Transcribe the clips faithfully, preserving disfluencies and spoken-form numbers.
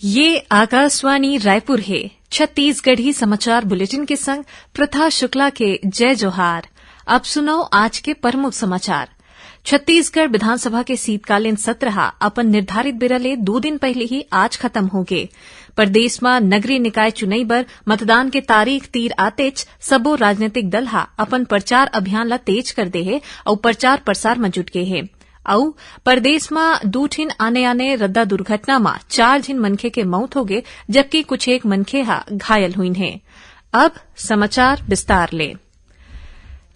ये आकाशवाणी रायपुर हे। छत्तीसगढ़ी समाचार बुलेटिन के संग प्रथा शुक्ला के जय जोहार। अब सुनव आज के प्रमुख समाचार। छत्तीसगढ़ विधानसभा के शीतकालीन सत्र ह अपन निर्धारित बेरा ले दू दिन पहिली ही आज खतम होगे। प्रदेश म नगरीय निकाय चुनई बर मतदान के तारीख तीर आतेच सबो राजनीतिक दल ह अपन प्रचार अभियान ल तेज कर दे हे अउ प्रचार प्रसार म जुट गे हे। अउ प्रदेश म दू ठिन आने-आने रद्दा दुर्घटना म चार झिन मनखे के मउत होगे, जबकि कुछ एक मनखे ह घायल हुइन हे। अब समाचार विस्तार ले।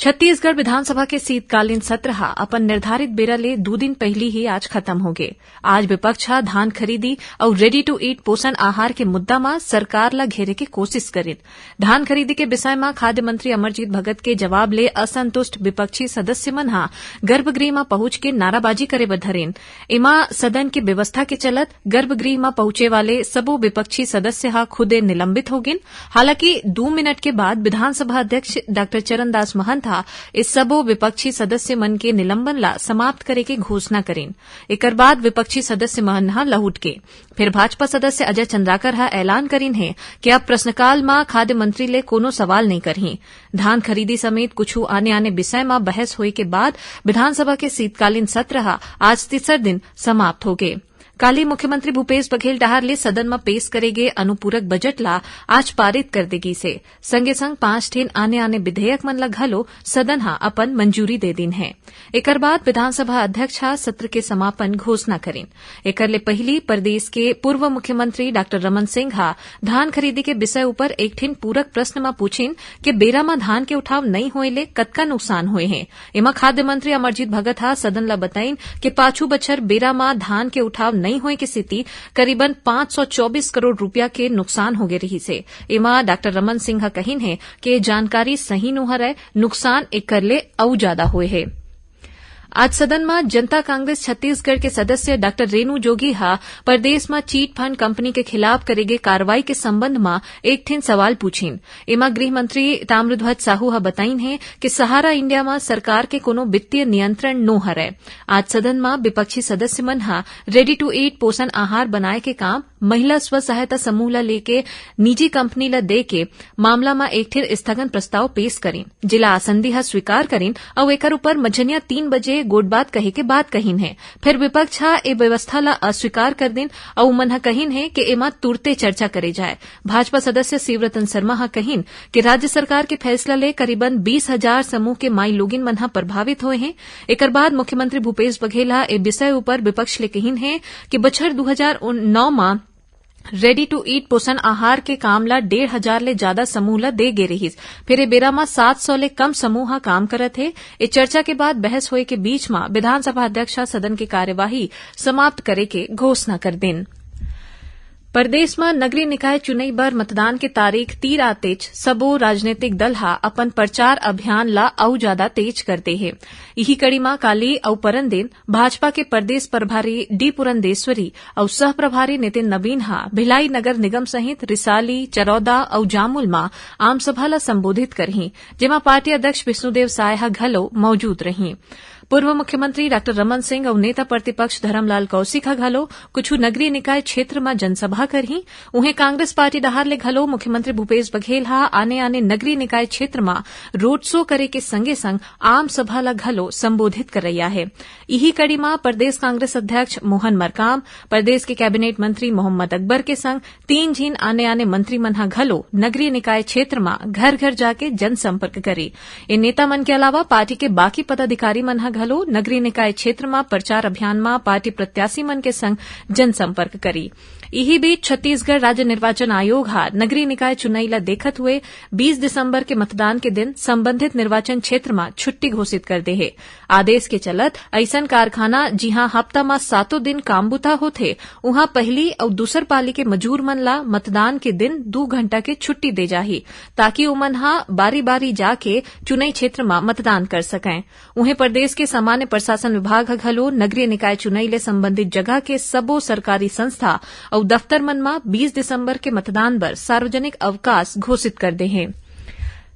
छत्तीसगढ़ विधानसभा के शीतकालीन सत्र ह अपन निर्धारित बेरा ले दू दिन पहिली ही आज खतम होगे। आज विपक्ष ह धान खरीदी अउ ready to eat पोषण आहार के मुद्दा म सरकार ल घेरे के कोशिश करिन। धान खरीदी के विषय म खाद्य मंत्री अमरजीत भगत के जवाब ले असंतुष्ट विपक्षी सदस्य मन ह गर्भगृह म पहुंच के नाराबाजी करे बर धरिन। एमा सदन के व्यवस्था के चलत गर्भगृह म पहुंचे वाले सबो विपक्षी सदस्य ह खुदे निलंबित हो गिन। हालांकि दू मिनट के बाद विधानसभा अध्यक्ष डॉक्टर चरणदास महंत ह ए सबो विपक्षी सदस्य मन के निलंबन ला समाप्त करे के घोषणा करिन। एकर बाद विपक्षी सदस्य मन ह लहुट के। फेर भाजपा सदस्य अजय चंद्राकर ह ऐलान करिन हे कि अब प्रश्नकाल म खाद्य मंत्री ले कोनो सवाल नइ करही। धान खरीदी समेत कुछु आने-आने विषय म बहस होए के बाद विधानसभा के शीतकालीन सत्र ह आज तीसर दिन समाप्त होगे। काली मुख्यमंत्री भूपेश बघेल डहार ले सदन म पेश करे गे अनुपूरक बजट ला आज पारित कर दे गीस हे। संगे संग पांच ठिन आने-आने विधेयक मन ला घलो सदन ह अपन मंजूरी दे दीन हे। एकर बाद विधानसभा अध्यक्ष ह सत्र के समापन घोषणा करिन। एकर ले पहिली प्रदेश के पूर्व मुख्यमंत्री डॉक्टर रमन सिंह ह धान खरीदी के विषय ऊपर एक ठिन पूरक प्रश्न म पूछिन कि बेरा म धान के उठाव नइ होए ले कतका नुकसान होए हे। एमा खाद्य मंत्री अमरजीत भगत ह सदन ल बताइन कि पाछू बछर बेरा म धान के उठाव नइ होए के सेती करीबन पांच सौ चौबीस करोड़ रुपया के नुकसान होगे रिहिस हे। एमा डॉक्टर रमन सिंह ह कहिन हे कि जानकारी सही नो हरय, नुकसान एकर ले अउ जादा होए हे। आज सदन म जनता कांग्रेस छत्तीसगढ़ के सदस्य डॉक्टर रेनू जोगी ह प्रदेश म चिट फंड कंपनी के खिलाफ करे गे कार्रवाई के संबंध म एक ठिन सवाल पूछिन। एमा गृह मंत्री ताम्रध्वज साहू ह बताइन हे कि सहारा इंडिया म सरकार के कोनो वित्तीय नियंत्रण नो हरय। आज सदन म विपक्षी सदस्य मन ह ready to eat पोषण आहार बनाए के काम महिला स्व सहायता समूह ल लेके निजी कंपनी ल दे के मामला म एक ठिन स्थगन प्रस्ताव पेश करिन, जेला आसंदी ह स्वीकार करिन अउ एकर ऊपर मझनिया तीन बजे गोठबात कहे के बात कहिन हे। फेर विपक्ष ह ए व्यवस्था ल अस्वीकार कर दिन अउ उमन ह कहिन हे कि एमा तुरते चर्चा करे जाए। भाजपा सदस्य शिवरतन शर्मा ह कहिन कि राज्य सरकार के फैसला ले करीबन बीस हजार समूह के माईलोगिन मन ह प्रभावित होए हे। एकर बाद मुख्यमंत्री भूपेश बघेल ह ए विषय ऊपर विपक्ष ले कहिन हे कि बछर दू हजार नौ म ready to eat पोषण आहार के काम ल डेढ़ हजार ले जादा समूह ल दे गे रिहिस, फेर ए बेरा म सात सौ ले कम समूह ह काम करत हे। ए चर्चा के बाद बहस होए के बीच म विधानसभा अध्यक्ष ह सदन के कार्यवाही समाप्त करे के घोषणा कर दिन। प्रदेश म नगरीय निकाय चुनई बर मतदान के तारीख तीर आतेच सबो राजनीतिक दल ह अपन प्रचार अभियान ल अउ जादा तेज कर दे हे। इही कड़ी म काली अउ परन दिन भाजपा के प्रदेश प्रभारी डी पुरंदेश्वरी अउ सह प्रभारी नितिन नवीन ह भिलाई नगर निगम सहित रिसाली, चरौदा अउ जामुल म आम सभा ल संबोधित करही, जेमा पार्टी अध्यक्ष विष्णुदेव साय ह घलो मौजूद रही। पूर्व मुख्यमंत्री डॉक्टर रमन सिंह अउ नेता प्रतिपक्ष धरमलाल कौशिक ह घलो कुछु नगरीय निकाय क्षेत्र म जनसभा करही। उहें, कांग्रेस पार्टी डहार ले घलो मुख्यमंत्री भूपेश बघेल ह आने-आने नगरीय निकाय क्षेत्र म रोड शो करे के संगे-संग आम सभा ल घलो संबोधित करइया हे। इही कड़ी म प्रदेश कांग्रेस अध्यक्ष मोहन मरकाम, प्रदेश के कैबिनेट मंत्री मोहम्मद अकबर के संग तीन झिन आने-आने मंत्री मन ह घलो नगरीय निकाय क्षेत्र म घर-घर जाके जनसंपर्क करे। ए नेता मन के अलावा पार्टी के बाकी पदाधिकारी मन ह घलो नगरीय निकाय क्षेत्र म प्रचार अभियान म पार्टी प्रत्याशी मन के संग जनसंपर्क करी। इही बीच, छत्तीसगढ़ राज्य निर्वाचन आयोग ह नगरीय निकाय चुनई ल देखत हुए बीस दिसंबर के मतदान के दिन संबंधित निर्वाचन क्षेत्र म छुट्टी घोषित कर दे हे। आदेश के चलत अइसन कारखाना, जिहां हफ्ता म सातों दिन काम बुता होथे, उहां पहिली अउ दूसर पाली के मजूर मन ला मतदान के दिन दू घंटा के छुट्टी दे जाही, ताकि ओमन ह बारी-बारी जाके चुनई क्षेत्र म मतदान कर सकंय। उहें, प्रदेश के सामान्य प्रशासन विभाग ह घलो नगरीय निकाय चुनई ले संबंधित जगह के सबो सरकारी संस्था अउ दफ्तर मन म बीस दिसंबर के मतदान बर सार्वजनिक अवकाश घोषित कर दे हे।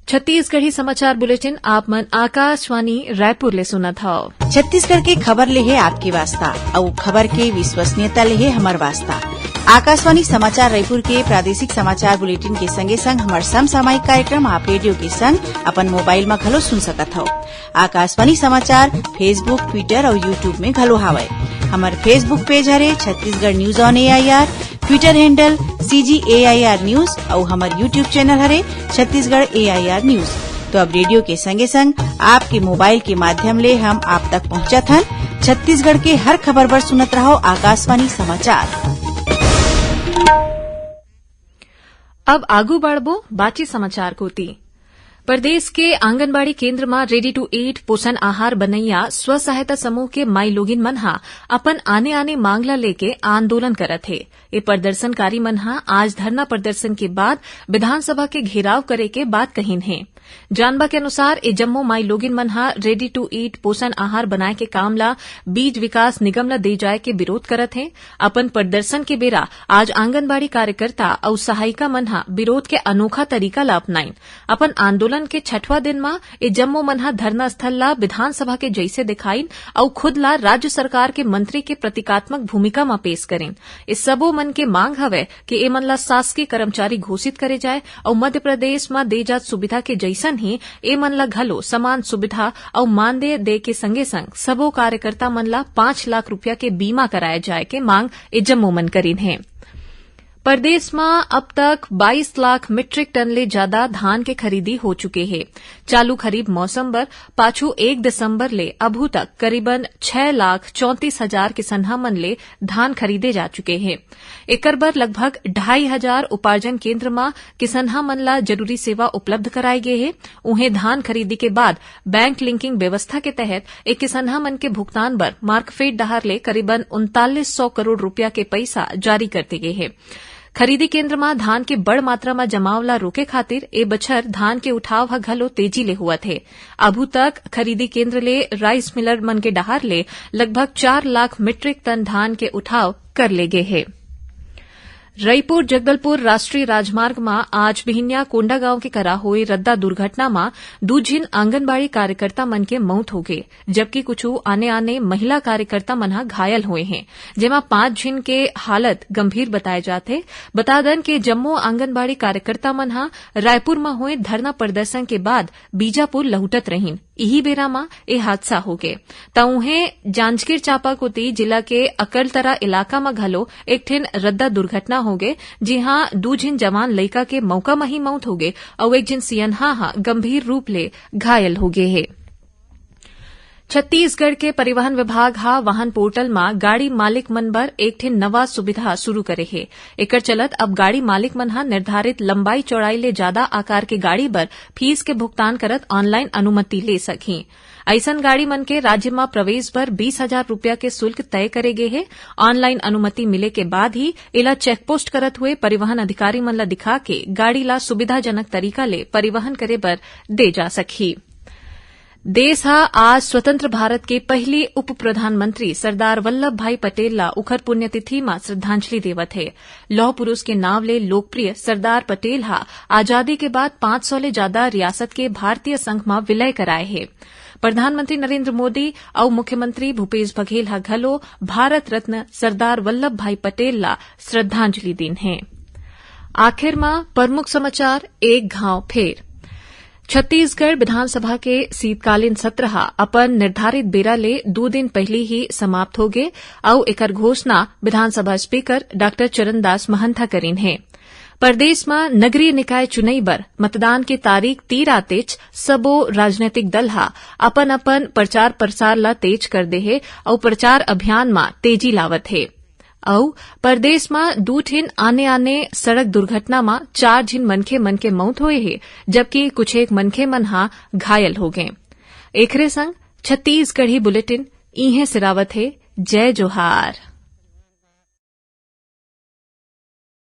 छत्तीसगढ़ी समाचार बुलेटिन आप मन आकाशवाणी रायपुर ले सुनत हव। छत्तीसगढ़ के खबर ले हे आपके वास्ता, अउ खबर के विश्वसनीयता ले हे हमर वास्ता। आकाशवाणी समाचार रायपुर के प्रादेशिक समाचार बुलेटिन के संगे संग हमर समसामयिक कार्यक्रम आप रेडियो के संग अपन मोबाइल म घलो सुन सकत हव। आकाशवाणी समाचार Facebook, Twitter अउ YouTube में घलो हावय। हमर Facebook पेज हरे Chhattisgarh news on AIR, Twitter handle CG AIR news अउ हमर YouTube चैनल हरे छत्तीसगढ़ एआईआर न्यूज। तो अब रेडियो के संगे संग आपके मोबाइल के माध्यम ले हम आप तक पहुंचत हन। छत्तीसगढ़ के हर खबर बर सुनत रहो आकाशवाणी समाचार। अब आगू बढ़बो बाची समाचार कोती। प्रदेश के आंगनबाड़ी केंद्र म ready to eat पोषण आहार बनैया स्व सहायता समूह के माईलोगिन मन ह अपन आने-आने मांग ल लेके आंदोलन करत हे। ए प्रदर्शनकारी मन ह आज धरना प्रदर्शन के बाद विधानसभा के घेराव करे के बात कहिन हे। जानबा के अनुसार, ए जम्मो माईलोगिन मन ह ready to eat पोषण आहार बनाए के काम ल बीज विकास निगम ल दे जाए के विरोध करत हे। अपन प्रदर्शन के बेरा आज आंगनबाड़ी कार्यकर्ता अउ सहायिका मन ह विरोध के अनोखा तरीका ल अपनाइन। अपन आंदोलन के छठवां दिन म ए जम्मो मन ह धरना स्थल ल विधानसभा के जइसे दिखाइन अउ खुद ल राज्य सरकार के मंत्री के प्रतीकात्मक भूमिका म पेश करिन। ए सबो मन के मांग हवय कि एमन ल शासकीय कर्मचारी घोषित करे जाए अउ मध्य प्रदेश म दे जात सुविधा के जइसन ही एमन ल घलो समान सुविधा अउ मानदेय दे के संगे संग सबो कार्यकर्ता मन ल पांच लाख रुपया के बीमा कराए जाए के मांग ए जम्मो मन करिन हे। प्रदेश म अब तक बाईस लाख मीट्रिक टन ले जादा धान के खरीदी हो चुके हे। चालू खरीफ मौसम बर पाछू एक दिसंबर ले अभू तक करीबन छह लाख चौंतीस हजार किसनहा मन ले धान खरीदे जा चुके हे। एकर बर लगभग ढाई हजार उपार्जन केंद्र म किसनहा मन ल जरूरी सेवा उपलब्ध कराए गे हे। उहें, धान खरीदी के बाद बैंक लिंकिंग व्यवस्था के तहत ए किसनहा मन के भुगतान बर मार्कफेड डहार ले करीबन उनतालीस सौ करोड़ रुपया के पइसा जारी कर दे गे हे। खरीदी केंद्र म धान के बड़ मात्रा म जमाव ल रोके खातिर ए बछर धान के उठाव ह घलो तेजी ले होवत हे। अभू तक खरीदी केंद्र ले राइस मिलर मन के डहार ले लगभग चार लाख मीट्रिक टन धान के उठाव कर ले गे हे। रईपुर जगदलपुर राष्ट्रीय राजमार्ग म आज बिहिनिया कोंडागांव के करा होए रद्दा दुर्घटना म दू झिन आंगनबाड़ी कार्यकर्ता मन के मउत होगे, जबकि कुछु आने-आने महिला कार्यकर्ता मन ह घायल होए हें, जेमा पांच झिन के हालत गंभीर बताए जात हे। बता दन के जम्मो आंगनबाड़ी कार्यकर्ता मन ह रायपुर म होए धरना प्रदर्शन के बाद बीजापुर लहुटत रहिन। इही बेरा म ए हादसा होगे। त उहें, जांजगीर चांपा कोती जिला के अकलतरा इलाका म घलो एक ठिन रद्दा दुर्घटना होगे, जिहां दू झिन जवान लइका के मउका म ही मउत होगे अउ एक झिन सियनहा ह गंभीर रूप ले घायल होगे हे। छत्तीसगढ़ के परिवहन विभाग ह वाहन पोर्टल म गाड़ी मालिक मन बर एक ठिन नवा सुविधा शुरू करे हे। एकर चलत अब गाड़ी मालिक मन ह निर्धारित लंबाई चौड़ाई ले जादा आकार के गाड़ी बर फीस के भुगतान करत ऑनलाइन अनुमति ले सकही। अइसन गाड़ी मन के राज्य म प्रवेश बर बीस हजार रुपया के शुल्क तय करे गे हे। ऑनलाइन अनुमति मिले के बाद ही एला चेकपोस्ट करत हुए परिवहन अधिकारी मन ल दिखा के गाड़ी ला सुविधाजनक तरीका ले परिवहन करे बर दे जा सकही। देश ह आज स्वतंत्र भारत के पहिली उप प्रधानमंत्री सरदार वल्लभ भाई पटेल ला उखर पुण्यतिथि म श्रद्धांजलि देवत हे। लौह पुरुष के नाव ले लोकप्रिय सरदार पटेल ह आजादी के बाद पांच सौ ले जादा रियासत के भारतीय संघ म विलय कराए हे। प्रधानमंत्री नरेंद्र मोदी अउ मुख्यमंत्री भूपेश बघेल ह घलो भारत रत्न सरदार वल्लभ भाई पटेल ला श्रद्धांजलि दीन हे। आखिर म प्रमुख समाचार एक घांव फेर। छत्तीसगढ़ विधानसभा के शीतकालीन सत्र ह अपन निर्धारित बेरा ले दू दिन पहिली ही समाप्त होगे अउ एकर घोषणा विधानसभा स्पीकर डॉक्टर चरणदास महंत ह करीन हे। प्रदेश म नगरीय निकाय चुनई बर मतदान के तारीख तीर आतेच सबो राजनैतिक दल ह अपन-अपन प्रचार प्रसार ल तेज कर दे हे अउ प्रचार अभियान म तेजी लावत हे। अउ प्रदेश म दू ठिन आने-आने सड़क दुर्घटना म चार झिन मनखे मन के मउत होए हे, जबकि कुछ एक मनखे मन ह घायल हो गए। एखरे संग छत्तीसगढ़ी बुलेटिन इहें सिरावत हे। जय जोहार।